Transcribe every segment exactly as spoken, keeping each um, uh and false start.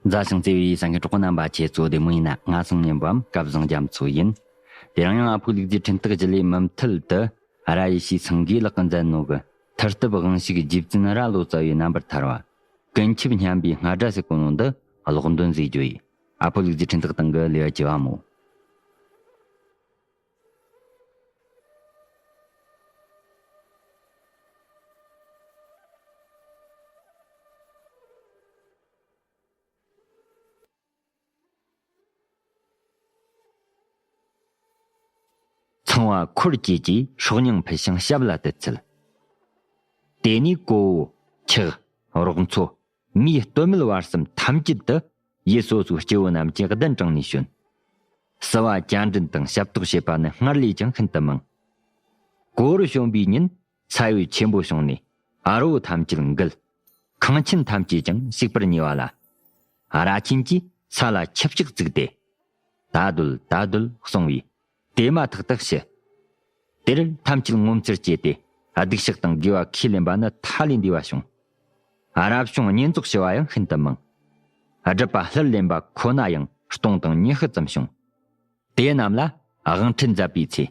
མཛའ་ཞིང་བརྩེ་བའི་ས་ཁྱེད་གྲོགས་པོ་རྣམ་པ། ཁྱེད་ཚོ་བདེ་མོ་ཡིན་ན། ང་སང་ཉིན་པའམ་སྐལ་བཟང་རྒྱ་མཚོ་ཡིན། དེ་རིང་ཡང་ཨ་ཕོ་ལུག་རྫིའི་འཕྲིན་སྟེགས་བརྒྱུད་ལས་མུ་མཐུད་དུ་ར་ཡེ་ཤེས་སེང་གེ་ལགས་ཀྱིས་མཛད་ནོ་གི་མཐུ་སྟོབས་དབང་ཕྱུག་རྗེ་བཙུན་རྭ་ལོ་ཙཱ་བའི་རྣམ་པར་ཐར་བ། ཀུན་ཁྱབ་སྙན་པའི་རྔ་སྒྲ་ཟེར་གོ་ནོ་འདི་ཀློག་འདོན་མཛད་རྒྱུ་ཡིན། ཨ་ཕོ་ལུག་རྫིའི་འཕྲིན་སྟེགས་སྟེང་གི་ལེའུ་བཅུ་བ་མོ། ཚངས་པ་འཁོར་བཅས་ཀྱིས་སྲོག་སྙིང་ཕུལ་ཞིང་ཞབས་ལ་གཏད་ཚུལ། དེ་ནས་ཀོ་བོ། ཁྱག་རོག་མཚོ། མིའི་སྟོད་སྨད་བར་གསུམ་ཐམས་ཅད་དུ་ཡུལ་སོ་སོའི་སྐྱེ་བོ་རྣམས་ཀྱིས་གདན་དྲངས་ནས་བྱོན། བསུ་བ་བཅར་འདྲི་དང་ཞབས་ཏོག་བྱེད་པ་ནི་སྔར་ལས་ཀྱང་ཤིན་ཏུ་མང་། ཀོ་བོར་བྱོན་པའི་ཉིན་ས་འོད་ཆེན་པོ་བྱུང་ནས་ར་བོ་ཐམས་ཅད་འགུལ། ཁང་ཆེན་ཐམས་ཅད་ཀྱང་ཞིག་པར་ཉེ་བ་ལ། རྭ་ཆེན་གྱིས་ས་ལ་ཆུ་ཕྱག་བཙུགས་ཏེ། ད་སྡོད་ད་སྡོད་གསུང་བས། དེ་མ་ཐག་ཏུ་ཞུ། དེར་ཐམས་ཅད་ངོ་མཚར་སྐྱེས་ཏེ། སྡིག་བཤགས་དང་དགེ་བ་ཁས་ལེན་པ་ནི་མཐའ་ལས་འདས་པ་བྱུང་། རབ་བྱུང་བསྙེན་རྫོགས་ཞུ་བ་ཡང་ཤིན་ཏུ་མང་། སྒྲུབ་པ་ལྷུར་ལེན་པ་ཁོ་ན་ཡང་སྟོང་དང་ཉི་ཤུ་ཙམ་བྱུང་། དེ་རྣམས་ལ་དབང་ཁྲིད་མཛད་པའི་ཚེ།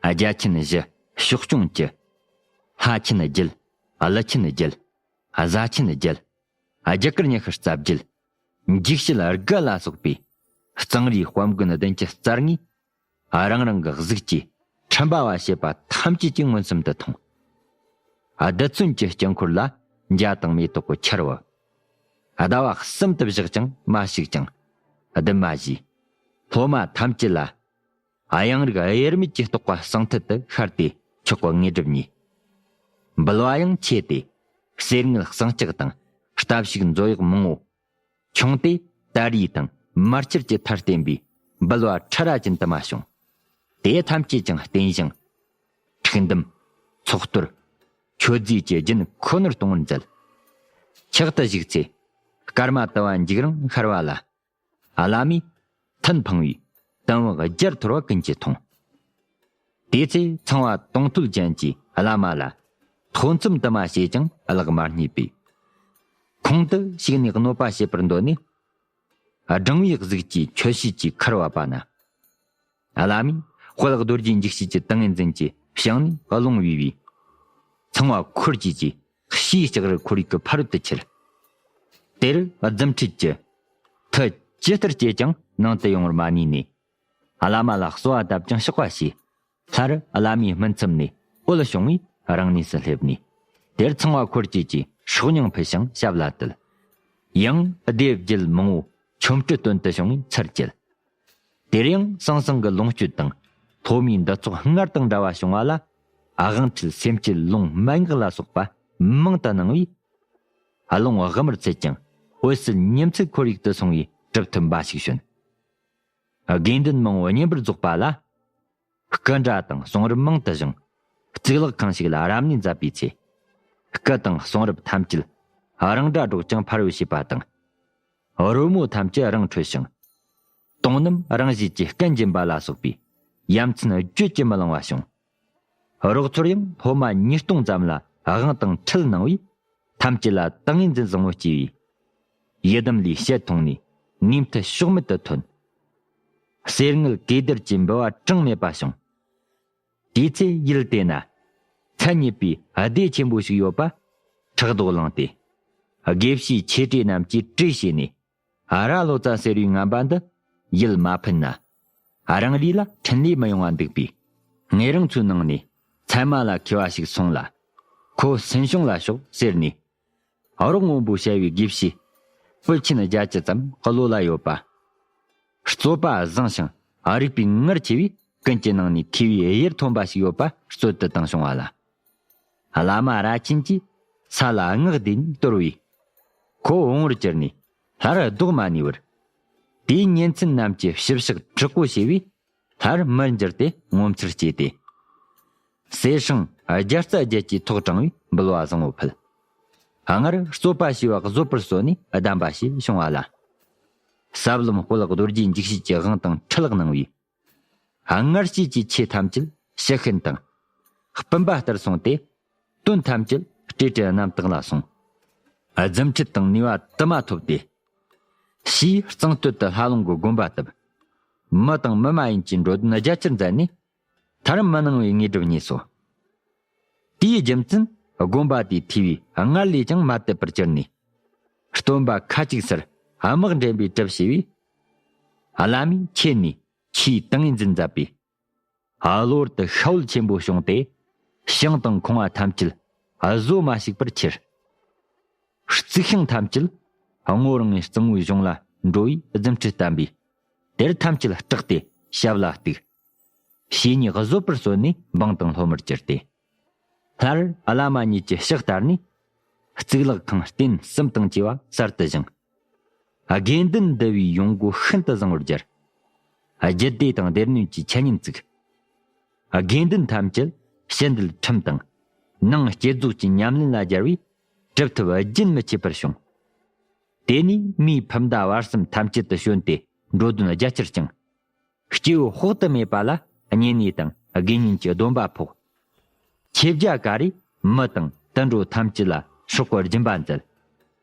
རྒྱལ་ཆེན་བཞི། ཕྱོགས་སྐྱོང་བཅུ། ལྷ་ཆེན་བརྒྱད། ཀླུ་ཆེན་བརྒྱད། གཟའ་ཆེན་བརྒྱད། རྒྱུ་སྐར་ཉི་ཤུ་རྩ་བརྒྱད། འཇིགས་བྱེད་དགུ་ལ་སོགས་པའི་གཙང་རིའི་དཔལ་མགོན་བདུན་ཅུ་རྩ་གཉིས། རང་རང་གི་གཟུགས་ཀྱིས་ཁྲིམས་པ་བ་བྱེད་པ་ཐམས་ཅད་ཀྱིས་མངོན་སུམ་དུ་མཐོང་། རྡུལ་ཚོན་གྱི་དཀྱིལ་འཁོར་ལ་འཇའ་དང་མེ་ཏོག་གི་ཆར་བབས། ཟླ་བ་གསུམ་དུ་བཞག་ཅིང་མ་བཞུགས་ཀྱང་། ལྡུམ་ར་བཞིའི་སློབ་མ་ཐམས་ཅད་ལ་གཡང་རིགས་དབྱེར་མེད་ཀྱི་རྟོག་པ་གསང་ཐུལ་དུ་ཤར་ཏེ་མཆོག་གི་དངོས་གྲུབ་བརྙེས། འབུལ་བ་ཡང་ཆེ་སྟེ། གསེར་དངུལ་ཟངས་ལྕགས་དང་ལྟ་བཤིག་མཛོད་གཡོག་མང་བོ། ཁྱུང་སྟེ་དར་རིས་དང་མར་ཆུར་གྱི་མཐར་བརྟེན་པའི་འབུལ་བ་ཁྲི་ར་ཅན་དུ་མ་བྱུང་། དེ་ཐམས་ཅད་ཀྱང་རྟེན་བཞེངས། ཁྲིག་འདུམ། ཚོགས་གཏོར། མཆོད་རྫས་ཀྱི་རྒྱུན་ཁོ་ནར་གཏོང་བར་མཛད། ཕྱག་ཏུ་བཞུགས་ཚེ། སྐར་མ་དུ་བ་འཇིག་རིང་ཤར་བ་ལ། བླ་མས་ཐུན་འཕང་བའི་དུམ་བུ་བརྒྱར་འཐོར་བ་ཀུན་གྱིས་མཐོང་། དེ་ཚེ་ཚངས་པ་དུང་ཐོད་ཅན་གྱིས་བླ་མ་ལ་ཐོ་འཚམས་དུ་མ་བྱས་ཀྱང་གླགས་མ་རྙེད་པས། ཁོང་དུ་ཞུགས་ནས་གནོད་པ་བྱེད་པར་འདོད་ནས། སྦྲང་བུའི་གཟུགས་ཀྱིས་མཆོད་བྱེད་ཀྱི་ཁར་བབས་པ་ན། བླ་མས་དཔལ་རྡོ་རྗེ་འཇིགས་བྱེད་ཀྱི་ཏིང་ངེ་འཛིན་གྱི་ཞིང་ནས་རླུང་བུས་པས། ཚངས་པ་འཁོར་བཅས་ཀྱི་ཕྱིའི་ལྕགས་རི་ཁོར་ཡུག་གི་ཕ་རོལ་ཏུ་ཁྱེར། དེར་རྫུ་འཕྲུལ་གྱི་མཐུ་ཇི་ལྟར་སྐྱེས་ཀྱང་ནང་དུ་ཡོང་བར་མ་ནུས་ནས། བླ་མ་ལ་གསོལ་བ་བཏབ་ཀྱང་གཤེགས་པ་བྱས། སླར་བླ་མའི་སྨིན་མཚམས་ནས་འོད་བྱུང་བས་རང་གནས་སུ་སླེབས་ནས། དེར་ཚངས་པ་འཁོར་བཅས་ཀྱིས་སྲོག་སྙིང་ཕུལ་ཞིང་ཞབས་ལ་གཏད། ཡང་སྡེ་བརྒྱད་མང་བོ་ཆོ་འཕྲུལ་སྟོན་དུ་བྱུང་བས་ཚར་བཅད། དེར་ཡང་ཟང་ཟིང་གི་ལོངས་སྤྱོད་དང་སློབ་མའི་འདུ་ཚོགས་སྔར་དང་འདྲ་བ་བྱུང་བ་ལ། དབང་ཁྲིད་སེམས་བསྐྱེད་ལུང་མན་ངག་ལ་སོགས་པ་མང་དུ་གནང་བས། རླུང་དབུ་མར་ཚུད་ཀྱང་འོད་གསལ་ཉི་ཚེ་ཁོར་ཡུག་ཏུ་སོང་བའི་གྲུབ་ཐོབ་འབའ་ཞིག་བྱོན། དགེ་འདུན་མང་བོ་བསྙེན་པར་རྫོགས་པ་ལ། སྐུ་འདྲ་དང་གསུང་རབ་མང་དུ་བཞེངས། གཙུག་ལག་ཁང་ཞིག་ལ་རབ་གནས་མཛད་པའི་ཚེ། སྐུ་དང་གསུང་རབ་ཐམས་ཅད་རང་སྒྲ་སྒྲོག་ཅིང་ཕ་རོལ་ཕྱིན་པ་དང་། རོལ་མོ་ཐམས་ཅད་རང་འཕྲོད་ཞིང་། དུང་རྣམས་རང་བཞིན་གྱིས་སྐད་འབྱིན་པ་ལ་སོགས་པའི་ཡ་མཚན་བརྗོད་ཀྱིས་མི་ལང་བ་བྱུང་། རོགས་ཚོར་ཡང་སློབ་མ་ཉིས་སྟོང་ཙམ་ལ་དབང་དང་ཁྲིད་གནང་བས། ཐམས་ཅད་ལ་ཏིང་ངེ་འཛིན་བཟང་པོ་སྐྱེས་པས། ཡི་དམ་ལས་ཞལ་མཐོང་ནས་ངེས་མཐུ་ཕྱོགས་མེད་དུ་ཐོན། གསེར་དངུལ་གོས་དར་གྱི་འབུལ་བ་གྲངས་མེད་པ་བྱུང་། དེའི་ཚེ་ཡུལ་དེ་ན་མཚན་ཉིད་པའི་སྡེ་ཆེན་པོ་ཞིག་ཡོད་པ་ཕྲག་དོག་བསླངས་ཏེ། དགེ་བཤེས་ཆོས་གྲོགས་རྣམས་ཀྱིས་གྲོས་བྱས་ནས། རྭ་ལོ་ཙཱ་ཟེར་བའི་ངན་པ་འདི་ཡིད་མ་ཕན་ན། རང་རེ་ལ་འཕྲིན་ལས་མི་ཡོང་བ་འདུག་པས། ངེད་རང་ཚོའི་ནང་ནས་ཚད་མ་ལ་མཁས་པ་ཞིག་སོང་ལ། ཁོ་སུན་ཤོང་ལ་ཤོག་ཟེར་ནས། རོག་སྔོན་པོ་བྱ་བའི་དགེ་བཤེས་པཎ་ཆེན་བརྒྱད་ཅུ་ཙམ་བློ་ལ་ཡོད་པ། རྩོད་པ་བཟང་ཞིང་རིག་པའི་ངར་ཆེ་བས། ཀུན་གྱི་ནང་ནས་མཁས་པའི་དབྱེར་མཐོན་པ་ཞིག་ཡོད་པ་རྩོད་དུ་བཏང་བྱུང་བ་ལ། བླ་མ་རྭ་ཆེན་གྱིས་ས་ལ་སྔགས་བཟླས་ནས་གཏོར་བས། ཁོ་བོང་བུར་གྱུར་ནས་སླར་ལྡོག་མ་ནུས་པར། དེའི་ཉེ་ཚན་རྣམས་ཀྱིས་ཞིབ་བཤགས་དྲག་པོ་བྱས་པས། སླར་མར་འགྱུར་ཏེ་ངོ་མཚར་སྐྱེས་ཏེ། གསེར་སྲང་བརྒྱ་རྩ་བརྒྱད་ཀྱིས་ཐོག་དྲངས་པའི་འབུལ་བ་བཟང་བོ་ཕུལ། སྔར་རྩོད་པ་བྱས་པ་བཟོད་པར་གསོལ་ནས་གདམས་པ་ཞིག་བྱུང་བ་ལ། ཟབ་ལམ་དཔལ་རྡོ་རྗེ་འཇིགས་བྱེད་ཀྱི་དབང་དང་ཁྲིད་གནང་བས། སྔར་བྱས་ཀྱི་ཆོས་ཐམས་ཅད་ཕྱི་ཤིན་དང་སྤུན་པ་ལྟར་སོང་སྟེ། དོན་ཐམས་ཅད་སྤྲོས་བྲལ་རྣམ་དག་ལ་སོང་། རྫུ་འཕྲུལ་དང་ནུས་པ་དུ་མ་ཐོབ་སྟེ། ཞེས་གཙང་སྟོད་དུ་ལྷ་ལུང་གི་དགོན་པ་བཏབ། མི་དང་མི་མ་ཡིན་གྱི་འགྲོ་དོན་རྒྱ་ཆེར་མཛད་ནས། མཐར་མི་སྣང་བའི་དངོས་གྲུབ་བརྙེས་སོ། དེའི་རྒྱུ་མཚན་དགོན་པ་དེའི་ཐེ་བའི་སྔར་ལས་ཀྱང་མ་དད་པར་གྱུར་ནས། སྟོན་པ་ཁ་ཅིག་སར་དམག་འདྲེན་པའི་གྲབས་བྱས་པས། བླ་མས་ཁྱེད་ནས་ཆེས་ཏིང་ངེ་འཛིན་མཛད་པས། གློ་བུར་དུ་ཤྭ་འོད་ཆེན་པོ་བྱུང་སྟེ། ཞིང་དང་ཁང་བ་ཐམས་ཅད་བཟོ་མ་ཞིག་པར་གྱུར། རྩིག་ཤིང་ཐམས་ཅད་སྔོ་རིང་ངེ་གཙང་བོའི་གཞུང་ལ་འགྲོ་བས་རྫུ་འཕྲུལ་བསྟན་པས། དེར་ཐམས་ཅད་སྐྲག་སྟེ་ཞབས་ལ་གཏུགས། བྱས་ཉེས་བཟོད་པར་གསོལ་ནས་འབངས་དང་སློབ་མར་གྱུར་ཏེ། སླར་བླ་མ་ཉིད་ཀྱི་ཕྱག་བསྟར་ནས། གཙུག་ལག་ཁང་རྟེན་གསུམ་དང་བཅས་པ་གསར་དུ་བཞེངས། དགེ་འདུན་འདུ་བའི་ཡོང་སྒོ་ཤིན་ཏུ་བཟང་བར་གྱུར། རྒྱུད་སྡེ་དང་སྡེ་སྣོད་ཀྱི་འཆད་ཉན་བཙུགས། དགེ་འདུན་ཐམས་ཅད་ཕྱི་འདུལ་ཁྲིམས་དང་ནང་བསྐྱེད་རྫོགས་ཀྱི་ཉམས་ལེན་ལ་སྦྱར་བས། གྲུབ་ཐོབ་རྒྱུན་མི་ཆད་པར་བྱུང་། དེ་ནས་མིའི་ཕུ་མདའ་བར་གསུམ་ཐམས་ཅད་དུ་བྱོན་ཏེ། འགྲོ་དོན་རྒྱ་ཆེར་བསྐྱངས། སྐྱེ་བོ་དཔག་ཏུ་མེད་པ་ལ་བསྙེན་གནས་དང་དགེ་བསྙེན་གྱི་སྡོམ་པ་ཕོག། ཆོས་རྒྱལ་ཀ་རས་མི་དང་དུད་འགྲོ་ཐམས་ཅད་ལ་སྲོག་གི་སྦྱིན་པ་མཛད།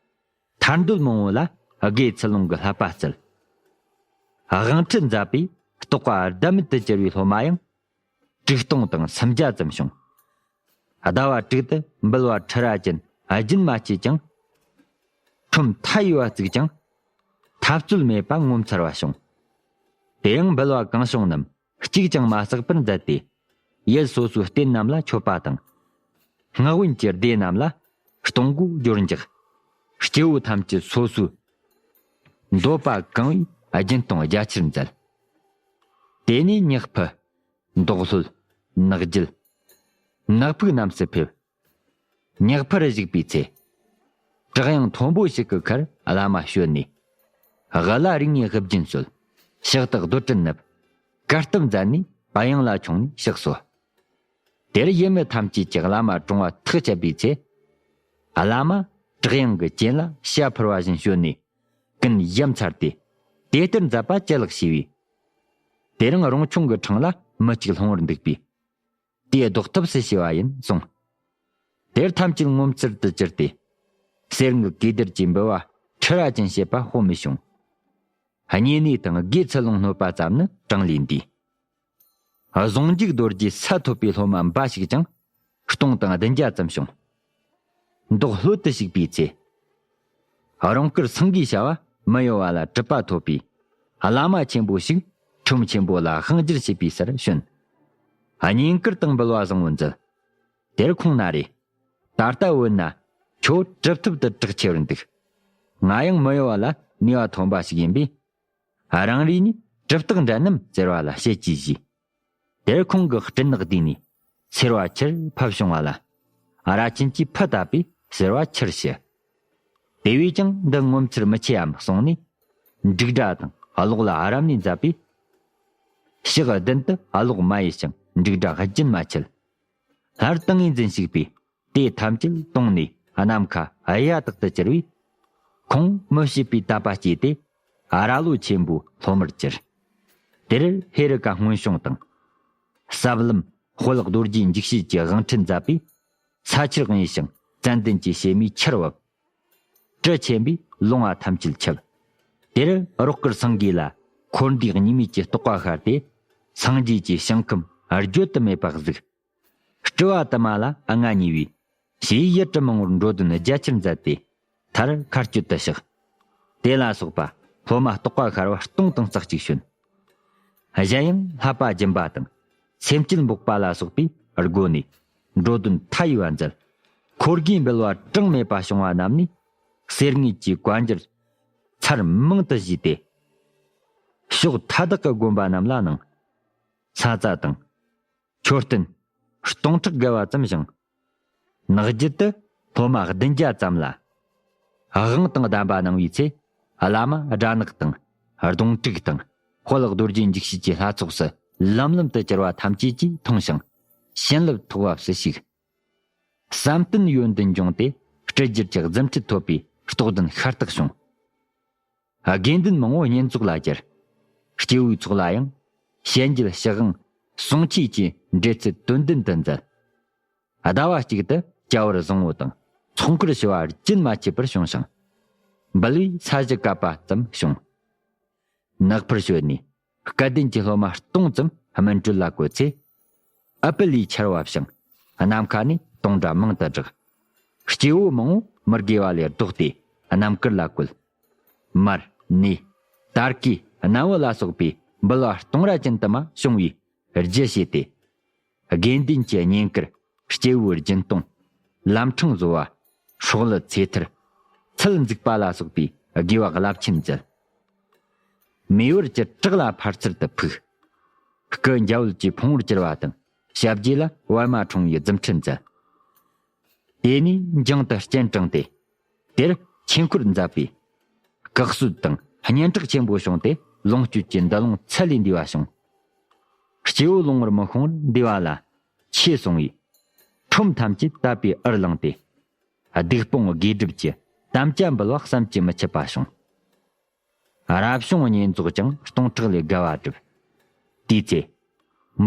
ཐར་འདོད་མང་བོ་ལ་དགེ་ཚུལ་སློང་གི་བསླབ་པ་སྩལ། དབང་ཁྲིད་མཛད་པས་རྟོགས་པ་ཟླ་མེད་དུ་གྱུར་བའི་སློབ་མ་ཡང་དྲུག་སྟོང་དང་སུམ་བརྒྱ་ཙམ་བྱུང་། ཟླ་བ་དྲུག་ཏུ་འབུལ་བ་ཁྲི་ར་ཅན་རྒྱུན་མ་ཆད་ཀྱང་། ཁྲོམ་མཐའ་ཡས་པ་བཙུགས་ཀྱང་། འཐབ་རྩོད་མེད་པ་ངོ་མཚར་བ་བྱུང་། དེ་ཡང་འབུལ་བ་གང་བྱུང་རྣམས་གཅིག་ཀྱང་མ་བསགས་པར་མཛད་དེ། ཡུལ་སོ་སོའི་རྟེན་རྣམས་ལ་མཆོད་པ་དང་། སྔགས་བན་གྱི་སྡེ་རྣམས་ལ་གཏོང་སྒོ་སྦྱོར་འཇུག། སྐྱེ་བོ་ཐམས་ཅད་སོ་སོའི་འདོད་པ་གང་བའི་སྦྱིན་གཏོང་རྒྱ་ཆེར་མཛད། དེ་ནས་ཉག་ཕུ། མདོག་ལྷོད། ནག་རྒྱལ། ནག་ཕུག་རྣམས་སུ་ཕེབས། ཉག་ཕུ་རུ་བཞུགས་པའི་ཚེ། བྲག་གཡང་མཐོན་པོ་ཞིག་གི་ཁར་བླ་མ་བྱོན་ནས། དབུ་ལ་རིགས་ལྔའི་དབུ་རྒྱན་གསོལ། ཕྱག་ཏུ་རྡོར་དྲིལ་བསྣུབས། གར་སྟབས་མཛད་ནས་གཡང་ལ་མཆོངས་ནས་གཤེགས་སོ། དེར་ཡུལ་མི་ཐམས་ཅད་ཀྱིས་བླ་མ་གྲོངས་པ་ཐག་བཅད་པའི་ཚེ། བླ་མ་བྲག་གཡང་གི་གྱེན་ལ་བྱ་འཕུར་བ་བཞིན་བྱོན་ནས་ཀུན་ཡ་མཚར་ཏེ། དེ་ལྟར་མཛད་པ་ཅི་ལེགས་ཞེས་པས། དེ་རིང་རོང་ཆུང་གི་འཕྲང་ལ་མི་གཅིག་ལྷུང་བར་འདུག་པས། དེས་ལྡོག་ཐབས་སུ་བྱས་པ་ཡིན་གསུངས། དེར་ཐམས་ཅད་ངོ་མཚར་དུ་གྱུར་ཏེ། གསེར་དངུལ་གོས་དར་གྱི་འབུལ་བ་ཁྲི་ར་ཅན་བྱེད་པ་དཔག་མི་བྱུང་། བསྙེན་གནས་དང་དགེ་ཚུལ་སློང་གནོད་པ་ཙམ་ནི་གྲངས་ལས་འདས། གཟུངས་འཇུག་རྡོ་རྗེ་ས་ཐོབ་པའི་སློབ་མ་འབའ་ཞིག་ཀྱང་སྟོང་དང་བདུན་བརྒྱ་ཙམ་བྱུང་། མདོག་ལྷོད་དུ་ཞུགས་པའི་ཚེ། རོང་དཀར་སེང་གེའི་བྱ་བ་མི་གཡོ་བ་ལ་གྲུབ་པ་ཐོབ་པའི་བླ་མ་ཆེན་པོ་ཞིག་ཁྲོམ་ཆེན་པོ་ལ་དབང་སྒྱུར་བྱེད་པའི་སར་བྱོན། བསྙེན་བཀུར་དང་འབུལ་བ་བཟང་བོ་མཛད། དེར་ཁོང་ན་རེ། ད་ལྟ་བོད་ན་ཁྱོད་གྲུབ་ཐོབ་ཏུ་གྲགས་ཆེ་བར་འདུག། ང་ཡང་མི་གཡོ་བ་ལ་ནུས་པ་ཐོན་པ་ཞིག་ཡིན་པས། རང་རེ་གཉིས་གྲུབ་རྟགས་འདྲ་ནམ་ཟེར་བ་ལ་བཤད་ཀྱིས་གཞི། དེར་ཁོང་གི་སྤྲིན་ནག་བསྡུས་ནས་སེར་བ་ཆེར་ཕབ་བྱུང་བ་ལ། རྭ་ཅན་གྱིས་ཕུ་བཏབ་པས་སེར་བ་ཆེར་ཞི། དེ་བས་ཀྱང་འདི་ངོ་མཚར་མི་ཆེའམ་གསུངས་ནས། འབྲུག་སྒྲ་དང་གློག་ལ་རབ་གནས་མཛད་པས། ཕྱག་མདུན་དུ་གློག་མ་ཡལ་ཞིང་འབྲུག་སྒྲ་རྒྱུན་མ་ཆད། སླར་ཏིང་ངེ་འཛིན་ཞུགས་པས། དེ་ཐམས་ཅད་དོང་ནས་ནམ་མཁའ་གཡའ་དག་ཏུ་གྱུར་བས། ཁོང་མི་ཕྱེད་པའི་དད་པ་སྐྱེས་ཏེ། རྭ་ལོ་ཆེན་པོའི་སློབ་མར་གྱུར། དེར་ཧེ་རུ་ཀ་སྔོན་བྱུང་དང་། ཟབ་ལམ་དཔལ་རྡོ་རྗེ་འཇིགས་བྱེད་ཀྱི་དབང་ཁྲིད་མཛད་པས། ས་ཆར་ངེས་ཤིང་ཙན་དན་གྱི་བྱེ་མའི་ཆར་བབས། དྲི་ཆེན་པོས་ལུང་བ་ཐམས་ཅད་ཁྱབ། དེར་རོག་དཀར་སེང་གེ་ལ་འཁོར་འདས་གཉིས་མེད་ཀྱི་རྟོགས་པ་ཤར་ཏེ། སངས་རྒྱས་ཀྱི་ཞིང་ཁམས་བརྗོད་དུ་མེད་པ་གཟིགས། སྤྲུལ་བ་དུ་མ་ལ་མངའ་བརྙེས་པས། ཞེས་ཡུལ་གྲུ་མང་བོར་འགྲོ་དོན་རྒྱ་ཆེར་མཛད་དེ། མཐར་མཁའ་སྤྱོད་དུ་གཤེགས། དེ་ལ་སོགས་པ་སློབ་མ་རྟོགས་པ་ཤར་བ་སྟོང་དང་རྩ་གཅིག་བྱོན། གཞན་ཡང་བསླབ་པ་སྦྱིན་པ་དང་སེམས་བསྐྱེད་འབོགས་པ་ལ་སོགས་པའི་སྒོ་ནས་འགྲོ་དོན་མཐའ་ཡས་པ་མཛད། འཁོར་དགེའི་འབུལ་བ་གྲངས་མེད་པ་བྱུང་བ་རྣམས་ནས་གསེར་དངུལ་གྱི་བཀའ་འགྱུར་ཚར་མང་དུ་བཞེས་ཏེ། ཕྱོགས་མཐའ་དག་གི་དགོན་པ་རྣམས་ལ་གནང་། ས་ཙ་དང་། མཆོད་རྟེན་སྟོང་ཕྲག་བརྒལ་བ་ཙམ་བཞེངས། ནག་རྒྱུད་དུ་སློབ་མ་བདུན་བརྒྱ་ཙམ་ལ་དབང་དང་གདམས་པ་གནང་བའི་ཚེ། བླ་མ་སྦྲ་ནག་དང་གདོང་དྲུག་དང་དཔལ་རྡོ་རྗེ་འཇིགས་བྱེད་ཀྱི་ལྷ་ཚོགས་སུ་ལམ་ལམ་དུ་གྱུར་པ་ཐམས་ཅད་ཀྱིས་མཐོང་ཞིང་བྱིན་རླབས་ཐོབ་པ་སུ་ཞིག། བསམ་གཏན་ཡོན་ཏན་འབྱུང་སྟེ་སྤྲུལ་བསྒྱུར་གྱི་རྫུ་འཕྲུལ་ཐོབ་པའི་རྟོགས་ལྡན་ཤ་སྟག་བྱུང་། དགེ་འདུན་མང་བོ་བསྙེན་རྫོགས་ལ་གྱུར། སྐྱེ་བོའི་ཚོགས་ལ་ཡང་། ཞལ་འགྱེད་ཞུ་དབང་གསུང་ཆོས་ཀྱི་འབྲེལ་ཚད་དོན་ལྡན་དུ་མཛད། ཟླ་བ་གཅིག་ཏུ་བྱ་བར་བཟང་བོ་དང་ཚོགས་འཁོར་ཞུ་བ་རྒྱུན་མ་ཆད་པར་བྱུང་ཞིང་། འབུལ་བའི་ས་གཞི་བཀབ་པ་ཙམ་བྱུང་། ནག་ཕུར་ཞོན་ནས་སྐལ་ལྡན་གྱི་སློབ་མ་སྟོང་ཙམ་སྨིན་གྲོལ་ལ་བཀོད་ཚེ། ཨུ་པུ་ལིའི་ཆར་བ་བྱུང་། ནམ་མཁའ་ནས་དུང་སྒྲ་མང་དུ་བསྒྲགས། སྐྱེ་བོ་མང་བོ་མི་དགེ་བ་ལས་ལྡོག་སྟེ་རྣམ་དཀར་ལ་བཀོད། མར་ནས་དར་གོས་སྣམ་བུ་ལ་སོགས་པའི་འབུལ་བ་སྟོང་ར་ཅན་དུ་མ་བྱུང་བའི་རྒྱུ་བྱས་ཏེ། དགེ་འདུན་གྱི་བསྙེན་བཀུར། སྐྱེ་བོའི་སྦྱིན་གཏོང་། ལམ་འཕྲང་བཟོ་བ། སྲོག་བླུ་ཚེ་ཐར། ཚུལ་འཛུགས་པ་ལ་སོགས་པའི་དགེ་བ་རླབས་ཆེན་མཛད། མེ་འབར་གྱི་བྲག་ལ་ཕར་ཚུར་དུ་ཕུག། སྐུ་འཇའ་འོད་ཀྱི་ཕུང་བོར་གྱུར་པ་དང་། ཞབས་རྗེས་ལ་པདྨ་འཁྲུངས་པའི་རྫུ་འཕྲུལ་མཛད། དེ་ནས་འགྱིང་དུ་སྤྱན་དྲངས་ཏེ། དེར་ཆོས་འཁོར་མཛད་པས། བཀའ་སྲོལ་དང་སྙན་གྲགས་ཆེན་པོ་བྱུང་སྟེ། ལོངས་སྤྱོད་ཀྱི་འདུ་ལོང་ཚད་ལས་འདས་པ་བྱུང་། སྐྱེ་བོ་ལོང་བར་མི་ཤོང་བར་འདས་པ་ལ་ཆོས་གསུང་བས། ཁྲོམ་ཐམས་ཅད་དད་པས་འུར་ལངས་ཏེ། སྡིག་སྤོང་དགེ་སྒྲུབ་ཀྱི་དམ་བཅའ་འབུལ་བ་བསམ་གྱིས་མི་ཁྱབ་པ་བྱུང་། རབ་བྱུང་བསྙེན་རྫོགས་ཀྱང་སྟོང་ཕྲག་ལས་བརྒལ་བ་བསྒྲུབས། དེའི་ཚེ།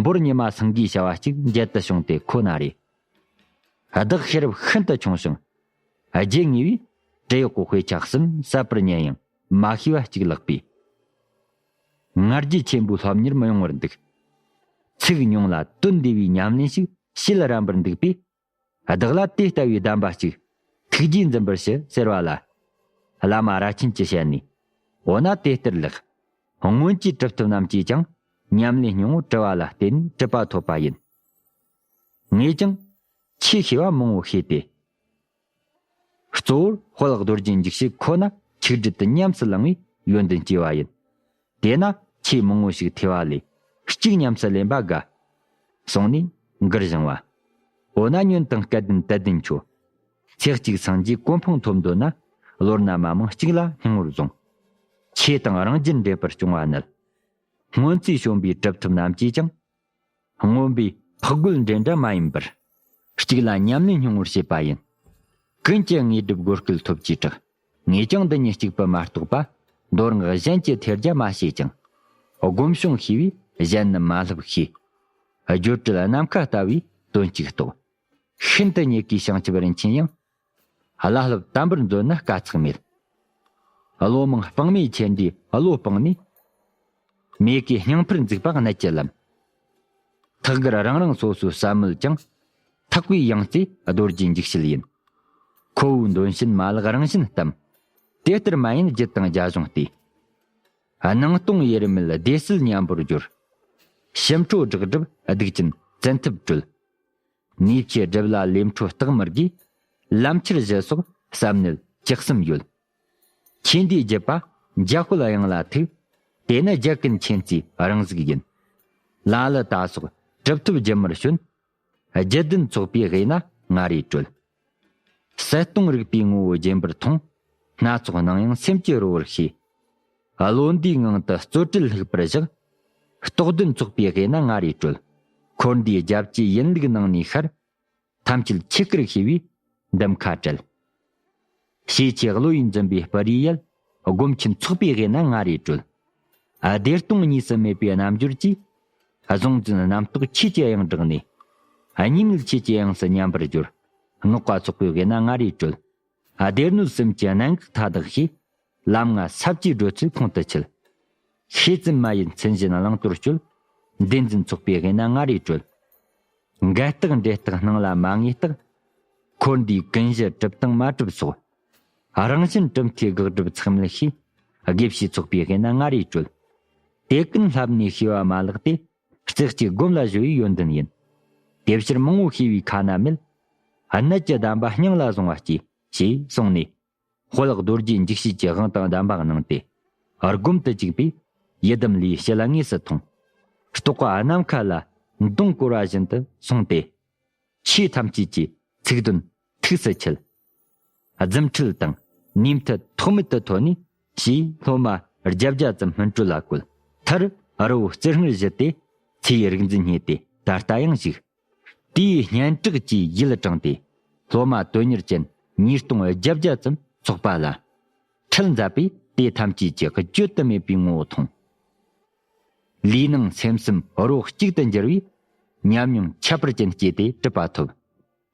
འབོར་ཉི་མ་སེང་གེའི་བྱ་བ་གཅིག་མཇལ་དུ་བྱུང་སྟེ་ཁོ་ན་རེ། བདག་ཤེས་རབ་ཤིན་ཏུ་ཆུང་ཞིང་། རྗེ་ངེས་པས་བྲི་གཡོག་གི་དཔེ་ཆ་གསུམ་གསལ་པོར་ཉན་ཡང་མ་ཤེས་པ་གཅིག་ལགས་པས། ང་རྒྱལ་ཆེན་པོའི་སློབ་གཉེར་མི་ཡོང་བར་འདུག། ཚིག་ཉུང་ལ་དོན་འདུས་པའི་ཉམས་ལེན་ཞིག་བྱེད་རན་པར་འདུག་པས། བདག་ལ་དེ་ལྟ་བུའི་གདམས་པ་གཅིག་ཐུགས་རྗེས་འཛིན་པར་ཞུ་ཟེར་བ་ལ། བླ་མ་རྭ་ཆེན་གྱིས་བཤད་ནས། འོ་ན་དེ་ལྟར་ལེགས། སྔོན་གྱི་གྲུབ་ཐོབ་རྣམས་ཀྱིས་ཀྱང་ཉམས་ལེན་སྙིང་པོ་བྲི་བ་ལ་བརྟེན་ནས་གྲུབ་པ་ཐོབ་པ་ཡིན། ངས་ཀྱང་ཆོས་ཤེས་པ་མང་བོ་ཤེས་ཏེ། གཙོ་བོར་དཔལ་རྡོ་རྗེ་འཇིགས་བྱེད་ཁོ་ན་ཆིག་སྒྲིལ་དུ་ཉམས་སུ་བླང་བའི་ཡོན་ཏན་སྐྱེ་བ་ཡིན། དེས་ན་ཆོས་མང་བོ་ཞིག་ཐོས་པ་ལས་གཅིག་ཉམས་སུ་ལེན་པ་དགའ། གསུངས་ནས་མགུར་བཞེངས་པ། འོ་ན་ཉོན་དང་སྐལ་ལྡན་དད་ལྡན་ཁྱོད། ཚེ་གཅིག་སངས་རྒྱས་གོ་འཕང་ཐོབ་འདོད་ན། བློ་སྣ་མ་མང་གཅིག་ལ་སྙིང་པོར་བཟུང་། ཆོས་དང་རང་རྒྱུད་འདྲེས་པར་སྐྱོང་བ་ནི། སྔོན་ཚེ་བྱོན་པའི་གྲུབ་ཐོབ་རྣམས་ཀྱིས་ཀྱང་། མངོན་པའི་འཕགས་རྒོད་འདྲེན་འདྲ་མ་ཡིན་པར། གཅིག་ལ་ཉམས་ལེན་སྙིང་པོར་བྱེད་པ་ཡིན། ཀུན་གྱི་དངོས་གྲུབ་གོ་སྐབས་ཐོབ་ཀྱིས་དྲག། ངས་ཀྱང་འདི་ཉིད་གཅིག་པུ་མ་གཏོགས་པ། མདོ་སྔགས་གཞན་གྱི་ཐེར་རྒྱ་མ་ཤེས་ཀྱང་། སྒོམ་བྱུང་ཤེས་པས་གཞན་ནི་མ་ལྷབ་ཤེས། སྦྱོར་སྒྲོལ་ནམ་མཁའ་ལྟ་བུའི་དོན་གཅིག་རྟོགས། ཤིན་ཏུ་རྙེད་དཀའི་བྱང་ཆུབ་རིན་ཆེན་ཡང་། བླ་སློབ་དམ་པར་འཛོལ་ན་དཀའ་ཚེགས་མེད། བློ་མང་དཔང་མེད་ཁྱེད་འདྲའི་བློ་སྤངས་ནས། མེད་དཀའི་སྙིང་ཕུར་འཛུགས་པ་གནད་ཀྱི་ལམ། ཐག་གིར་རང་རང་སོ་སོའི་བསམ་མོད་ཀྱང་། ཐག་པའི་ཡང་རྩེ་རྡོ་རྗེ་འཇིགས་བྱེད་ཡིན། ཁོ་བོའི་འདོན་བྱེད་མ་ལག་རང་བཞིན་གཏམ། དེ་ལྟར་མ་ཡིན་རྒྱུད་དང་རྒྱ་གཞུང་སྟེ། སྣང་སྟོང་དབྱེར་མེད་བདེ་གསལ་མཉམ་པོར་སྦྱོར། ཞིམ་ཁྲོ་སྦྲགས་སྒྲུབ་སྡིག་ཅན་བཙན་ཐབས་གྲོལ། ནུས་ཆེ་སྒྲུབ་ལ་ལས་འཕྲོ་རྟགས་མི་དགོས། ལམ་འཁྱེར་བཞི་སོགས་བསམ་ནུས་བཅུ་གསུམ་ཡོད། ཆོས་འདིའི་བརྒྱུད་པ་འཇའ་ཤོད་དབྱངས་ལ་ཐུག། དེ་ནི་རྒྱ་ཀུན་མཁྱེན་བརྩེའི་རང་གཟུགས་ཡིན། ལ་ལུ་ད་སོགས་གྲུབ་ཐོབ་རྒྱུན་མར་བྱོན། རྒྱུད་ལྡན་ཚོགས་པའི་དབྱེ་ན་ལྔ་རེ་གྲོལ། གསལ་སྟོང་རིག་པའི་ངོ་བོ་རྗེན་པར་མཐོང་། སྣ་ཚོགས་སྣང་ཡང་སེམས་ཀྱི་རོལ་པར་ཤེས། བློ་འདས་ངང་དུ་རྩོལ་བྲལ་ལྷུག་པར་བཞག། རྟོགས་ལྡན་ཚོགས་པའི་དབྱེ་ན་ལྔ་རེ་གྲོལ། འཁོར་འདས་རྒྱ་བསྐྱེད་ཡིན་ལུགས་ནང་ནས་ཤར། ཐམས་ཅད་ཆོས་སྐུར་ཤེས་པས་འདེམས་ཁ་བྲལ། ཤེས་ཀྱི་བློ་ཡིས་འཛིན་པའི་སྤུ་རིས་ཡལ། སྒོམ་ཆེན་ཚོགས་པའི་དབྱེ་ན་ལྔ་རེ་གྲོལ། བདེ་སྟོང་གཉིས་སུ་མེད་པའི་རྣལ་འབྱོར་གྱིས། གཟུང་འཛིན་རྣམ་རྟོག་ཆོས་ཀྱི་དབྱིངས་བསྒྲགས་ནས། གཉིས་མེད་ཆོས་ཀྱི་དབྱིངས་སུ་མཉམ་པར་སྦྱོར། སྔགས་པ་ཚོགས་པའི་དབྱེ་ན་ལྔ་རེ་གྲོལ། བདེ་གནོད་གསུམ་གྱི་གནད་འགག་མཐའ་དག་ཤེས། ལམ་ལྔ་ས་བཅུའི་བགྲོད་ཚུལ་ཁོང་དུ་ཆུད། ཤེས་ཙམ་མ་ཡིན་ཚུལ་བཞིན་བླང་དོར་སྤྱོད། བདེན་འཛིན་ཚོགས་པའི་དབྱེ་ན་ལྔ་རེ་གྲོལ། འགལ་རྟགས་འབྲེལ་རྟགས་སྣང་ལ་མ་ངེས་རྟགས། འཁོར་འདས་ཀུན་གཞི་གྲུབ་དང་མ་གྲུབ་སོགས། རང་བཞིན་གྲུབ་མཐའི་དགག་སྒྲུབ་ཚང་མལ་ཤེས། དགེ་བཤེས་ཚོགས་པའི་དབྱེ་ན་ལྔ་རེ་གྲོལ། དེ་ཀུན་བསླབས་ནས་ཤེས་པ་མ་ལགས་ཏེ། རྩེ་གཅིག་སྒོམ་ལ་གཞོལ་བའི་ཡོན་ཏན་ཡིན། དེ་ཕྱིར་མང་བོ་ཤེས་པའི་ཁ་ན་མེད། གནད་ཀྱི་གདམས་པ་སྙིང་ལ་བཟུང་བ་གྱིས་ཞེས་གསུངས་ནས། དཔལ་རྡོ་རྗེ་འཇིགས་བྱེད་ཀྱི་དབང་དང་གདམས་པ་གནང་སྟེ། སྒོམ་དུ་བཅུག་པས་ཡི་དམ་ལྷའི་ཞལ་དངོས་སུ་མཐོང་། རྟོག་པ་ནམ་མཁའ་ལ་མདུང་བསྐོར་བ་བཞིན་དུ་སོང་སྟེ། ཆོས་ཐམས་ཅད་ཀྱི་ཚིག་དོན་ཐུགས་སུ་ཆུད། རྫུ་འཕྲུལ་དང་ནུས་མཐུ་ཐོགས་མེད་དུ་ཐོན་ནས། ཞེས་སློབ་མ་བརྒྱད་བརྒྱ་ཙམ་སྨིན་གྲོལ་ལ་བཀོད། མཐར་རི་བོ་རྩེ་ལྔར་བཞུད་དེ། ཚེའི་རིག་འཛིན་བརྙེས་ཏེ་ད་ལྟ་ཡང་བཞུགས། དེའི་སྙན་གྲགས་ཀྱིས་ཡིད་དྲངས་ཏེ། སློབ་མ་དོན་གཉེར་ཅན་ཉིས་སྟོང་བརྒྱད་བརྒྱ་ཙམ་ཚོགས་པ་ལ། ཁྲིད་མཛད་པས་དེ་ཐམས་ཅད་ཀྱི་བརྗོད་དུ་མེད་པའི་ངོ་བོ་མཐོང་། ལུས་ནང་སེམས་གསུམ་རོ་གཅིག་ཏུ་འགྱུར་བས། ཉམས་མྱོང་ཁྱད་པར་ཅན་སྐྱེས་ཏེ་གྲུབ་པ་ཐོབ།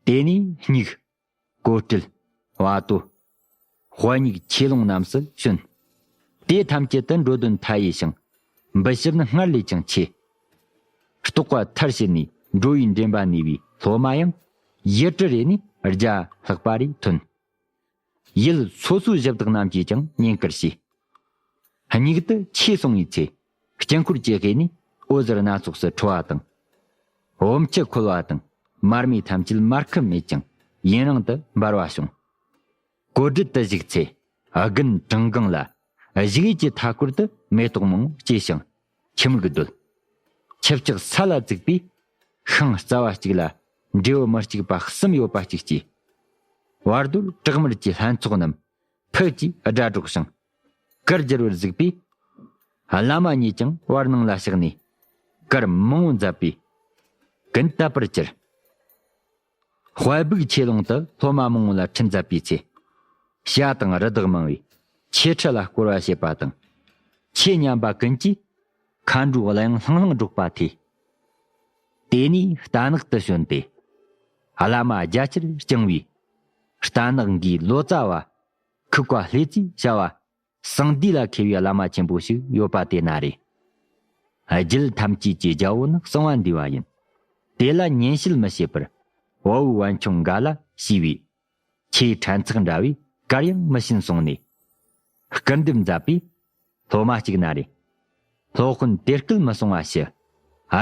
དེ་ནས་སྙིགས། གོ་སྤྲུལ། བ་དོ། དཔའ་སྙིགས་ཆེ་ལོང་རྣམས་སུ་བྱོན། དེ་ཐམས་ཅད་དུ་འགྲོ་དོན་མཐའ་ཡས་ཤིང་། འབུལ་ཞབས་ནི་སྔར་ལས་ཀྱང་ཆེ། རྟོགས་པ་མཐར་ཕྱིན་ནས་འགྲོ་བའི་འདྲེན་པ་ནུས་པའི་སློབ་མ་ཡང་ཡུལ་གྲུ་རེ་ནས་བརྒྱ་ལྷག་པ་རེ་ཐོན། ཡུལ་སོ་སོའི་གཞི་བདག་རྣམས་ཀྱིས་ཀྱང་བསྙེན་བཀུར་བྱས། སྙིགས་དུ་ཆོས་གསུང་བའི་ཚེ། དཀྱིལ་འཁོར་གྱི་དབུས་ནས་འོད་ཟེར་སྣ་ཚོགས་སུ་འཕྲོ་བ་དང་། འོམ་ཆུ་ཁོལ་བ་དང་མར་མེ་ཐམས་ཅད་མར་ཁུ་མེད་ཀྱང་ཡུན་རིང་དུ་འབར་བ་བྱུང་། གོ་སྒྲུབ་ཏུ་བཞུགས་ཚེ། དགུན་གྲང་གང་ལ་བཞུགས་ཡུལ་གྱི་མཐའ་སྐོར་དུ་མེ་ཏོག་མང་པོ་སྐྱེས་ཤིང་ཁྱིམ་གྱི་རྡོལ། ཆུ་ལྕགས་ས་ལ་བཙུགས་པས། ཤིང་རྩ་བ་གཅིག་ལ་འབྲས་བུ་མི་གཅིག་པ་གསུམ་ཡོད་པ་གཅིག་སྐྱེས། བར་དོར་བྲག་དམར་གྱི་ལྷན་ཚོགས་རྣམས་ཕུགས་ཀྱི་སྒྲ་སྒྲོགས་ཤིང་། གར་སྒྱུར་བར་གཟིགས་པས། བླ་མ་གཉིས་ཀྱང་བར་སྣང་ལ་གཤེགས་ནས་གར་མང་པོ་མཛད་པས་ཀུན་དད་པར་གྱུར། དཔལ་སྦུག་ཆོས་ལུང་དུ་སློབ་མ་མང་པོ་ལ་ཁྲིད་མཛད་པའི་ཚེ། བྱ་དང་རི་དྭགས་མང་བས་ཆོས་ཁྲི་ལ་བསྐོར་བ་བྱེད་པ་དང་། ཆོས་ཉན་པ་ཀུན་གྱིས་མཁའ་འགྲོའི་གླུ་དབྱངས་ལྷང་ལྷང་སྒྲོག་པ་ཐོས། དེ་ནས་རྟ་ནག་ཏུ་བྱོན་ཏེ། བླ་མ་རྒྱ་ཆེར་བསྐྱངས་པས། རྟ་ནག་འགོས་ལོ་ཙཱ་བ། ཁུ་བཀའ་ལྷེ་ཙིས་བྱ་བ། གསང་འདུས་ལ་མཁས་པའི་བླ་མ་ཆེན་པོ་ཞིག་ཡོད་པ་དེ་ན་རེ། རྒྱུད་ཐམས་ཅད་ཀྱི་རྒྱལ་པོ་ནི་གསང་བ་འདུས་པ་ཡིན། དེ་ལ་ཉན་བཤད་མི་བྱེད་པར་བ་བུ་བན་ཆུང་འགའ་ལ་ཞུས་པས། ཆོས་ཕྲན་ཚེགས་འདྲ་བས་གར་ཡང་མི་ཕྱིན་གསུངས་ནས། སྐུར་འདེབས་མཛད་པས། སློབ་མ་གཅིག་ན་རེ། སློབ་དཔོན་དེ་སྐུལ་མི་གསུང་བ་ཞུ།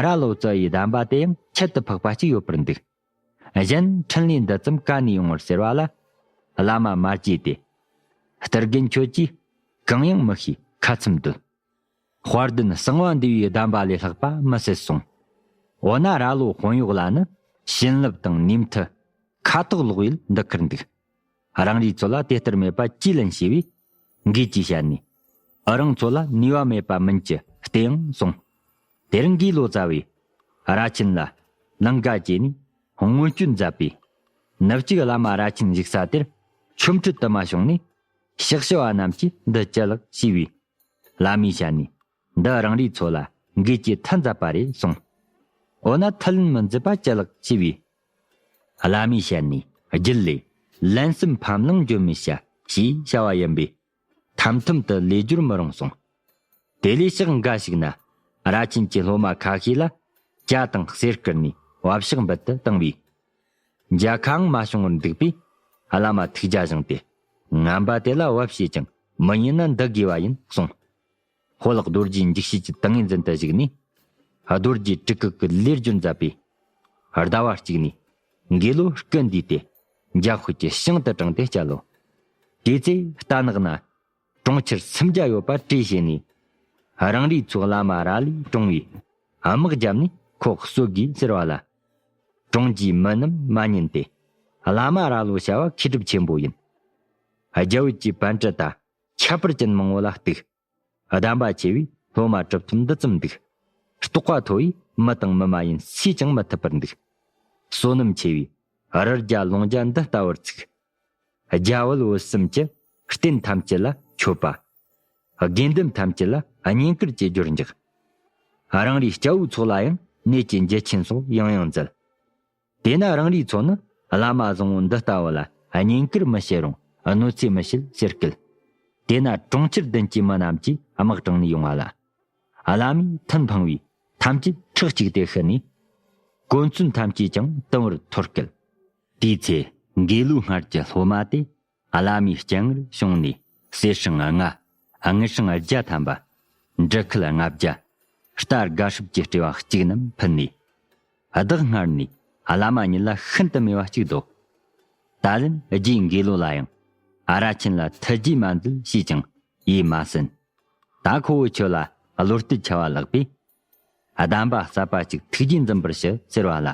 ར་ལོ་ཙཱ་ཡི་གདམས་པ་དེ་ཡང་ཁྱད་དུ་འཕགས་པ་གཅིག་ཡོད་པར་འདུག་གཞན་འཕྲིན་ལས་འདི་ཙམ་ག་ནས་ཡོང་བར་ཟེར་བ་ལ། བླ་མ་མ་བརྗེད་དེ། སྟར་རྒན་ཁྱོད་ཀྱིས་གང་ཡང་མི་ཤེས་ཁ་ཚུམ་སྡོད། དཔལ་ལྡན་གསང་བ་འདུས་པའི་གདམས་པ་ལས་ལྷག་པ་མི་སྲིད་གསུངས། འོ་ན་ར་ལོ་དཔོན་གཡོག་ལ་ནི་བྱིན་རླབས་དང་ནུས་མཐུ་ཁ་དོག་ལོག་ཡུལ་འདི་ཁུར་འདུག་རང་རེའི་ཚོད་ལ་དེ་ལྟར་མེད་པ་ཅིས་ལན་ཞེས་པས། འགོས་ཀྱིས་བཤད་ནས། ཨ་རང་ཚོད་ལ་ནུས་པ་མེད་པ་མིན་གྱི་སྟེ་ཡང་གསུངས། དེར་འགོས་ལོ་ཙཱ་བས། ར་ཆེན་ལ་ལང་ཀ་བྱས་ནས་སྔོན་སྐྱོད་མཛད་པས། ནུབ་གཅིག་བླ་མ་ར་ཆེན་བཞུགས་ས་དེར་ཆོ་འཕྲུལ་དུ་མ་བྱུང་ནས། ཕྱག་ཞུ་བ་རྣམས་ཀྱིས་འདི་ཅི་ལགས་ཞུས་པས། བླ་མས་བཤད་ནས། འདི་རང་རེའི་ཚོད་ལ་འགོས་ཀྱིས་མཐུ་མཛད་པ་རེད་གསུངས། འོ་ན་མཐུ་ལེན་མི་མཛད་པ་ཅི་ལགས་ཞུས་པས། བླ་མས་བཤད་ནས། རྒྱུད་ལས། ལན་གསུམ་ཕམ་ལང་འགྱོད་མེད་བྱ། ཞེས་བྱ་བ་ཡིན་པས། ཐམ་ཐམ་དུ་ལས་སྦྱོར་མི་རུང་གསུངས། དེ་ལས་ཕྱག་འགའ་ཞིག་ན། ར་ཆེན་གྱི་སློབ་མ་ཁ་ཤས་ལ། ཇ་དང་གསེར་བསྐུར་ནས་བབ་ཕྱག་འབུལ་དུ་བཏང་བས། ཇ་ཁའང་མ་བྱུང་བར་འདུག་པས། བླ་མ་ཐུགས་རྒྱ་བཞེངས་ཏེ། ངན་པ་དེ་ལ་བབ་བྱས་ཀྱང་མི་ཉན་ན་འདི་དགོས་པ་ཡིན་གསུངས། དཔལ་རྡོ་རྗེ་འཇིགས་བྱེད་ཀྱི་ཏིང་ངེ་འཛིན་དུ་བཞུགས་ནས། རྡོ་རྗེ་གྲི་གུག་གི་ལས་སྦྱོར་མཛད་པས། ཟླ་བ་གཅིག་ནས་འགོས་ལོ་སྐུ་འདུས་ཏེ། འཇམ་དཔལ་གྱི་ཞིང་དུ་དྲངས་ཏེ་བསྐྱལ་ལོ། དེ་ཚེ་རྟ་ནག་ན་གྲོང་ཁྱེར་སུམ་བརྒྱ་ཡོད་པ་གྲོས་བྱས་ནས། རང་རེའི་ཚོ་བླ་མ་ར་ལས་དྲངས་པས། དམག་བརྒྱབ་ནས་ཁོ་གསོད་དགོས་ཟེར་བ་ལ། གྲོང་རྒྱུའི་མི་རྣམས་མ་ཉན་ཏེ། བླ་མ་ར་ལོ་བྱ་བ་མཁས་གྲུབ་ཆེན་པོ་ཡིན། རྒྱ་བོད་ཀྱི་པཎ་གྲུ་དང་ཁྱད་པར་ཅན་མང་པོ་ལ་གཏུགས། གདམས་པ་ཆེ་བས་སློབ་མ་གྲུབ་ཐོབ་འདི་ཙམ་འདུག་རྟོགས་པ་མཐོ་བས་མི་དང་མི་མ་ཡིན་སུས་ཀྱང་མི་ཐུབ་པར་འདུག་བསོད་ནམས་ཆེ་བས་རི་རྒྱ་ལུང་རྒྱ་འདི་ལྟ་བུར་ཚུགས། རྒྱ་བོད་བོད་གསུམ་གྱི་རྟེན་ཐམས་ཅད་ལ་མཆོད་པ། དགེ་འདུན་ཐམས་ཅད་ལ་བསྙེན་བཀུར་གྱི་རྒྱུར་འཇགས། རང་རེའི་སྐྱ་བོའི་ཚོགས་ལ་ཡང་གནས་ཀྱི་འཇལ་ཆེན་སོགས་ཡང་ཡང་མཛད། དེས་ན་རང་རེའི་ཚོ་ནི་བླ་མ་བཟང་པོ་འདི་ལྟ་བུ་ལ་བསྙེན་བཀུར་མི་བྱེད་རུང་གནོད་འཚེ་མི་བྱེད་ཟེར་སྐད། དེས་ན་གྲོང་ཁྱེར་བདུན་གྱི་མི་རྣམས་ཀྱིས་དམག་དྲངས་ནས་ཡོང་བ་ལ། བླ་མས་མཐུན་འཕངས་པས་ཐམས་ཅད་ཁྲག་གཅིག་སྟེ་ཤི་ནས། དཀོན་བརྩོན་ཐམས་ཅད་ཀྱང་དུམ་བུར་འཐོར་སྐད། དེའི་ཚེ་འགོས་ལོའི་སྔར་གྱི་སློབ་མ་དེ། བླ་མའི་སྤྱན་སྔར་བྱུང་ནས་གསེར་སྲང་ལྔ། དངུལ་སྲང་བརྒྱ་ཐམ་པ། འབྲུ་ཁལ་ལྔ་བརྒྱ། རྟ་དགའ་སྲབ་ཀྱི་སྤྲེའུ་གཅིག་རྣམས་ཕུལ་ནས། བདག་སྔར་ནས་བླ་མ་ཉིད་ལ་ཤིན་ཏུ་མོས་པ་གཅིག་འདོགས། ད་ལན་རྗེ་འགོས་ལོ་ལ་ཡང་། ཨ་ར་ཆེན་ལ་ཐུགས་རྗེས་མ་མཛད་ཞེས་ཀྱང་ཡིད་མ་ཟིན། ད་ཁོ་བོ་ཁྱོད་ལ་བློ་གཏད་ཆེ་བ་ལགས་པས། གདམས་པ་ཟབ་པ་ཅིག་ཐུགས་རྗེས་འཛིན་པར་ཞུ་ཟེར་བ་ལ།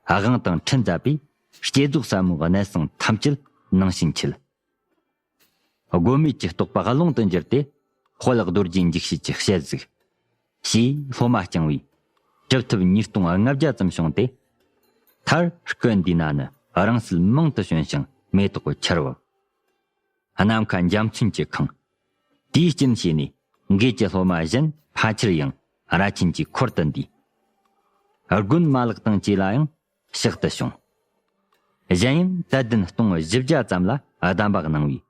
དབང་དང་ཁྲིད་མཛད་པས་བསྐྱེད་རྫོགས་ཟབ་མོའི་གནད་གསང་ཐམས་ཅད་ནང་བཞིན་འཁྱིལ། དགོས་མེད་ཀྱི་རྟོག་པ་ཀློང་དུ་འགྱུར་ཏེ། དཔལ་རྡོ་རྗེ་འཇིགས་བྱེད་ཀྱི་ཞལ་གཟིགས། ཞེས་སློབ་མ་བསྐྱངས་པས། གྲུབ་ཐོབ་ཉིས་སྟོང་ལྔ་བརྒྱ་ཙམ་བྱུང་སྟེ། མཐར་སྐུ་འདུས་ན་ནི་རིང་བསྲེལ་མང་དུ་བྱོན་ཞིང་མེ་ཏོག་གི་ཆར་བབས། ནམ་མཁའ་འཇའ་ཚོན་གྱིས་ཁེངས། དེའི་རྐྱེན་བྱས་ནས་འགོས་ཀྱི་སློབ་མ་གཞན་ཕལ་ཆེར་ཡང་ར་ཆེན་གྱི་འཁོར་དུ་འདུས། དགོན་མ་ལག་དང་བཅས་ལ་ཡང་ཕྱག་ཏུ་བྱུང་། གཞན་ཡང་དད་ལྡན་སྟོང་བཞི་བརྒྱ་ཙམ་ལ་གདམས་པ་གནང་བས་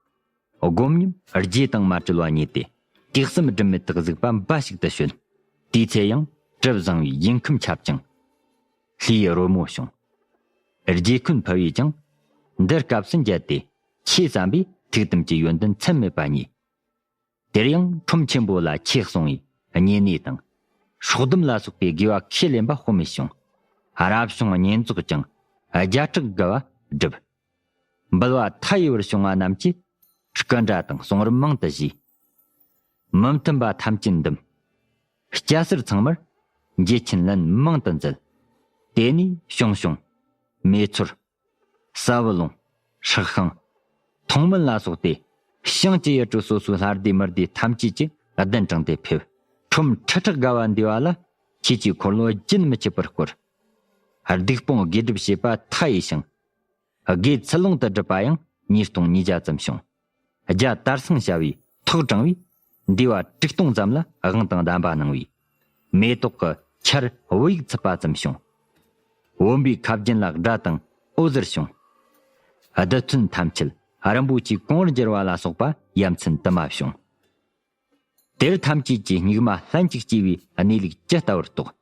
སྒོམ་ཉམས་རྗེས་དང་མ་བྲལ་བ་ཉིད་དེ། དུས་གསུམ་སྒྲིམ་མེད་དུ་གཟིགས་པ་འབའ་ཞིག་ཏུ་བྱོན། དེའི་ཚེ་ཡང་གྲིབ་བཟང་བའི་ཡུལ་ཁམས་ཁྱབ་ཅིང་། ལྷའི་རོལ་མོ་བྱུང་། རྗེ་ཁོན་ཕུ་བས་ཀྱང་འདི་སྐབས་སུ་མཇལ་ཏེ། ཆོས་བསམ་པས་ཐུགས་དམ་གྱི་ཡོན་ཏན་ཚད་མེད་པ་བརྙེས། དེར་ཡང་ཁྲོམ་ཆེན་པོ་ལ་ཆོས་གསུང་བའི་བསྙེན་གནས་དང་། སྲོག་སྡོམ་ལ་སོགས་པའི་དགེ་བ་ཁས་ལེན་པ་དཔག་མེད་བྱུང་། རབ་བྱུང་བསྙེན་རྫོགས་ཀྱང་བརྒྱ་ཕྲག་བརྒལ་བ་བསྒྲུབས། འབུལ་བ་མཐའ་ཡས་པར་བྱུང་བ་རྣམས་ཀྱིས། སྐུ་འདྲ་དང་གསུང་རབ་མང་དུ་བཞེས། མི་མཐུན་པ་ཐམས་ཅད་འདུམ། སྐྱ་སེར་ཚང་མར་འགྱེད་ཆེན་ལན་མང་དུ་མཛད། དེ་ནས་ཞང་ཞུང་། མེ་ཚོར། ས་བུ་ལུང་། སྲི་ཤང་། ཐོང་མིན་ལ་སོགས་ཏེ། ཞིང་གི་ཡུལ་གྲུ་སོ་སོའི་ལྷ་སྡེ་མི་སྡེ་ཐམས་ཅད་ཀྱིས་གདན་དྲངས་ཏེ་ཕེབས། ཁྲོམ་ཁྲི་ཕྲག་བརྒལ་བ་འདུས་པ་ལ། ཆོས་ཀྱི་འཁོར་ལོ་རྒྱུན་མི་ཆད་པར་བསྐོར། སྡིག་སྤོང་དགེ་སྒྲུབ་བྱེད་པ་མཐའ་ཡས་ཤིང་། དགེ་ཚུལ་སློང་དུ་སྒྲུབ་པ་ཡང་ཉིས་སྟོང་ཉིས་བརྒྱ་ཙམ་བྱུང་། རྒྱ་དར་སེང་བྱ་བའི་ཐོག་དྲངས་པས། འདུས་པ་དྲུག་སྟོང་ཙམ་ལ་དབང་དང་གདམས་པ་གནང་བས། མེ་ཏོག་གི་ཆར་བོད་ཡིག་ཚུད་པ་ཙམ་བྱུང་། བོན་པོའི་ཁ་རྒྱན་ལ་སྒྲ་དང་འོད་ཟེར་བྱུང་། རྡུལ་ཚོན་ཐམས་ཅད་རིན་པོ་ཆེའི་གོང་བུར་འགྱུར་བ་ལ་སོགས་པ་ཡ་མཚན་དུ་མ་བྱུང་། དེར་ཐམས་ཅད་ཀྱིས་སྙིགས་མ་ལྷན་ཅིག་སྐྱེས་པའི་གནས་ལུགས་ཇི་ལྟ་བར་རྟོགས།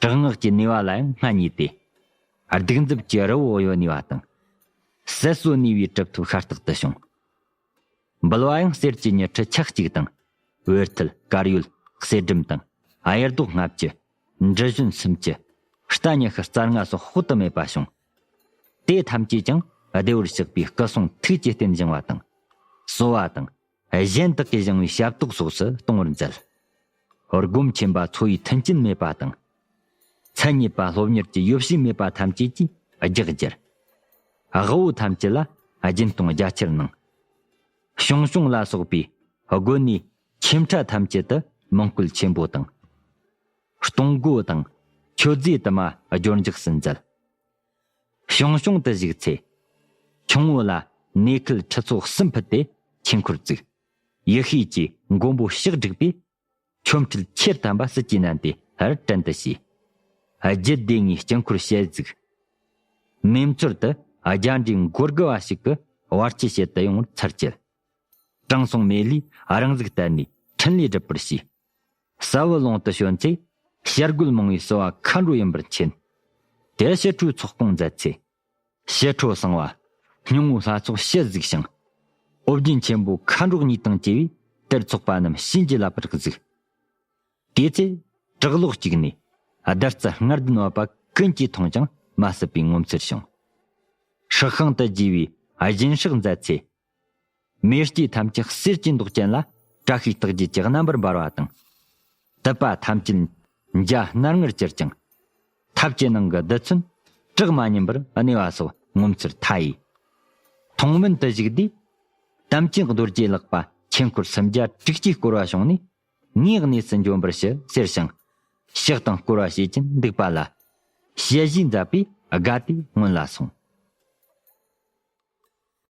དྲག་སྔགས་ཀྱི་ནུས་པ་ལ་ཡང་མངའ་བརྙེས་ཏེ། གདུག་རྩུབ་ཀྱི་རི་བོ་གཡོ་ནུས་པ་དང་། ཟིལ་གསོ་ནུས་པའི་གྲུབ་ཐོབ་ཤ་སྟག་ཏུ་བྱུང་། འབུལ་བ་ཡང་གསེར་གྱི་ཉི་ཁྲི་ཆ་གཅིག་དང་། བེར་ཐིལ་དཀར་ཡོལ་གསེར་སྦྲམ་དང་གཡུ་རྡོག་ལྔ་བཅུ། འབྲུ་བཞོན་སུམ་ཅུ། རྟ་ཉི་ཤུ་རྩ་ལྔ་སོགས་དཔག་ཏུ་མེད་པ་བྱུང་། དེ་ཐམས་ཅད་ཀྱང་བདེ་བར་གཤེགས་པའི་སྐུ་གསུང་ཐུགས་ཀྱི་རྟེན་བཞེངས་པ་དང་། གསོལ་བ་དང་། གཞན་དག་གིས་བཞེངས་པའི་ཞབས་ཏོག་སོགས་སུ་གཏོང་བར་མཛད། སྒོམ་ཆེན་པ་འཚོ་བའི་མཐུན་རྐྱེན་མེད་པ་དང་། མཚན་ཉིད་པ་སློབ་གཉེར་གྱི་ཡོ་བྱད་མེད་པ་ཐམས་ཅད་ཀྱིས་རྒྱགས་བསྒྱུར། དབུལ་བོ་ཐམས་ཅད་ལ་སྦྱིན་གཏོང་རྒྱ་ཆེར་གནང་། ཞང་ཞུང་ལ་སོགས་པའི་དགོན་གནས་ཁྱིམ་ཕྲ་ཐམས་ཅད་དུ་མང་བཀོད་ཆེན་པོ་དང་། གཏོང་སྒོ་དང་མཆོད་རྫས་དུ་མ་སྦྱོར་འཇོག་སུ་མཛད། ཞང་ཞུང་དུ་བཞུགས་ཚེ། ཁྱུང་པོ་ལ་གནས་ཁུལ་ཁྲི་ཚོ་གསུམ་ཕུད་དེ་ཆོས་འཁོར་བཙུགས། ཡེ་ཤེས་ཀྱི་མགོན་པོ་ཕྱག་བསྒྲིགས་པས། ཆོ་འཕྲུལ་ཆེར་ཐམ་པ་སྲིད་ཀྱི་གནས་འདི་ལྷར་བྲན་དུ་བྱས། རྒྱུད་སྡེ་ལྔའི་དཀྱིལ་འཁོར་ཞལ་གཟིགས། མེ་མཚོར་དུ་རྒྱ་འདྲེ་མགོ་དགུ་བ་ཞིག་གི་བར་ཆད་བྱེད་དུ་ཡོང་བར་ཚར་བཅད། དྲང་སྲོང་མེ་ལྷས་རང་གཟུགས་བསྟན་ནས་འཕྲིན་ལས་སྒྲུབ་པར་བྱས། ས་བུ་ལུང་དུ་བྱོན་ཚེ། བྱ་རྒོད་མང་བའི་བསུ་བ་མཁའ་འགྲོ་ཡིན་པར་མཁྱེན། དེར་ཕྱི་དྲོའི་ཚོགས་སྐོང་མཛད་ཚེ། ཕྱི་དྲོ་གསང་བ། སྙིང་པོ་ལྷ་ཚོགས་ཞལ་གཟིགས་ཤིང་། ཨོ་རྒྱན་ཆེན་པོ་མཁའ་འགྲོ་གཉིས་དང་བཅས་པས་དེར་ཚོགས་པ་རྣམས་བྱིན་གྱིས་བརླབ་པར་གཟིགས། དེ་ཚེ་བྲག་ལོགས་གཅིག་ནས་བདུད་རྩི་ལྔ་ལྡན་བབས་པ་ཀུན་གྱིས་འཐུང་ཀྱང་མ་བསྲུབས་པའི་ངོ་མཚར་བྱུང་། སྲི་ཤང་དུ་རྒྱས་པའི་སྦྱིན་སྲེག་མཛད་ཚེ། མེ་ལྕེ་ཐམས་ཅད་གསེར་གྱི་མདོག་ཅན་ལ་བཀྲ་ཤིས་རྟགས་བརྒྱད་ཀྱི་རྣམ་པར་འབར་བ་དང་། དུད་པ་ཐམས་ཅད་འཇའ་སྣར་ངར་གྱུར་ཅིང་། ཐབ་ཀྱི་ནང་གི་རྡུལ་ཚོན་བྲག་མ་ཉམས་པར་གནས་པ་སོགས་ངོ་མཚར་མཐའ་ཡས། མཐོང་མིན་དུ་བཞུགས་དུས། དམ་ཅན་རྡོ་རྗེ་ལག་པ་ཆོས་འཁོར་སུམ་བརྒྱ་དྲུག་ཅུས་བསྐོར་བ་བྱུང་ནས། ངའི་གནས་སུ་འབྱོན་པར་ཞུ་ཟེར་ཞིང་། ཕྱག་དང་སྐོར་བ་བྱེད་ཀྱིན་འདུག་པ་ལ། ཞལ་བཞེས་མཛད་པས་དགའ་སྟེ་སྔོན་ལ་སོང་